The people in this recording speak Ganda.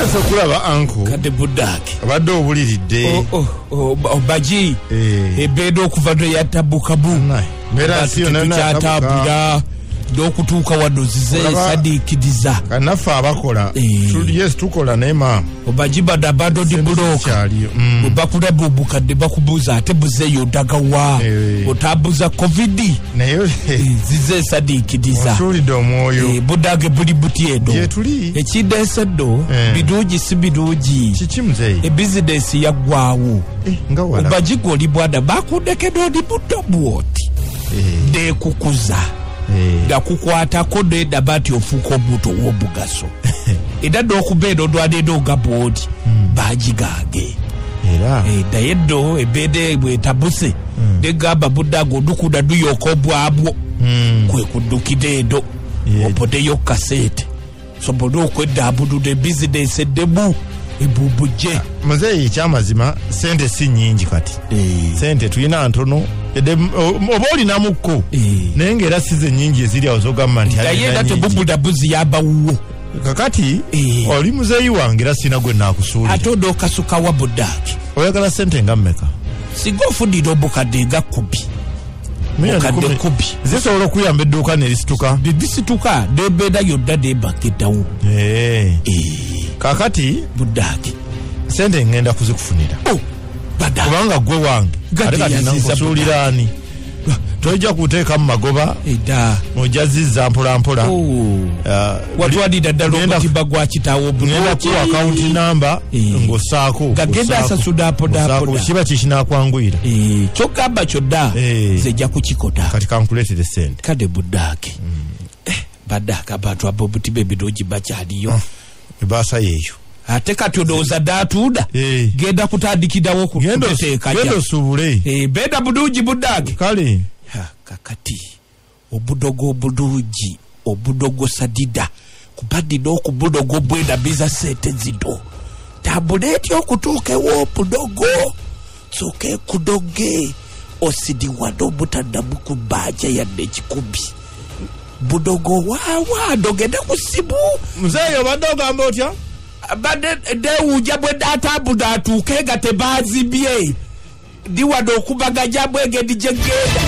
Nsanyuse okulaba anko. Kadde buddaake. Abadde obuliridde. Obaji. Ebeeda okuva lwe yatabukabu. Mbeera nsi yonna tukyatabula. N'okutuuka wano zize sadiikiriza. Kannaffe abakola. Yes, tukola naye maama. Obaji bada bado di buloka. Bwe obukadde bakubuuza ate buzeeyo odagawa. Otambuza COVID. Naye zize sadiikiriza. Osuulidde omwoyo. Budage buli buti edo. Gyetuli. Ekindeese ddo birungi si birungi. Kiki muzeeyi? Ebizinensi yaggwawo. Nga wala. Obaji gwe oli bwana bakundekedde oli buto bw'oti. Ndeekukuza. Ndakukwatako nendaba nti ofuuka omuntu ow'omugaso. Era n'okubeera olwaleero nga bw'oti bangi gange. Era naye nno embeera bwetabuse negamba munnange onukuna nuyooka obwabwo kwe kuddukira eno oponeyo kasente sobole okweddambulula ebizinensi eddemu ebumbujje. Muzeeyi, ekyamazima sente si nnyingi kati. Sente tulina ntono, oba olinamukko naye ng'era si ze nnyingi eziri awo z'ogamba nti naye alina era nnyingi. tebubula buziyamba wuwo. Kakati oli muzeeyi wange era sirina gwe naakusuulira. Ate onookasukawa buddaaki? Oyagala sente nga mmeka? Singa ofunira obukadde nga 10. Miliyoni Bukadde 10. 10. Zisobola okuyamba edduuka ne lisituka? Lisituka n'embeera yonna nembageddawo. Kakati buddaaki sente ngenda kuzikufunira. Baddaaki. Kubanga gwe wange. Gadde Ate kati yaziza nkusuulira ani? Tojja kuteeka mu magoba. Edda. Ojja zizza mpola mpola. Watwalira ddala omutimba gwa kitaawo Ngenda obulungi. kuwa account number ng'ossaako. Nga genda Ng'ossaako. asasula mpola Ng'ossaako. mpola. Kiba kikinaakwanguyira. Kyogamba kyonna nze nja kukikola. Kati kankuleetere sente. Kale buddaaki. Baddaaki abantu ab'omutima emirungi bakyaliyo. Ebbaasa yeeyo. Ate kati olowooza n'atuula? Genda kutandikirawo kuteteekanya. Genda osuubule. Beera bulungi buddaaki. Kale. Kakati obudogo obulungi obudogo sadida kuba nina okubudogo bwenabiza sente zino tambula etya okutuuka ew'obudogo sooka ekudoge osiriwa n'obutaddamu ku bbanja yadde 100 budogo waawa ndogende ku ssimu. Muzeeyi obadde ogamba otya? Badde neewuunya bwe naatambula atuuke nga tebanzibye ndi wano okubaganya bwengeri gye ŋŋenda.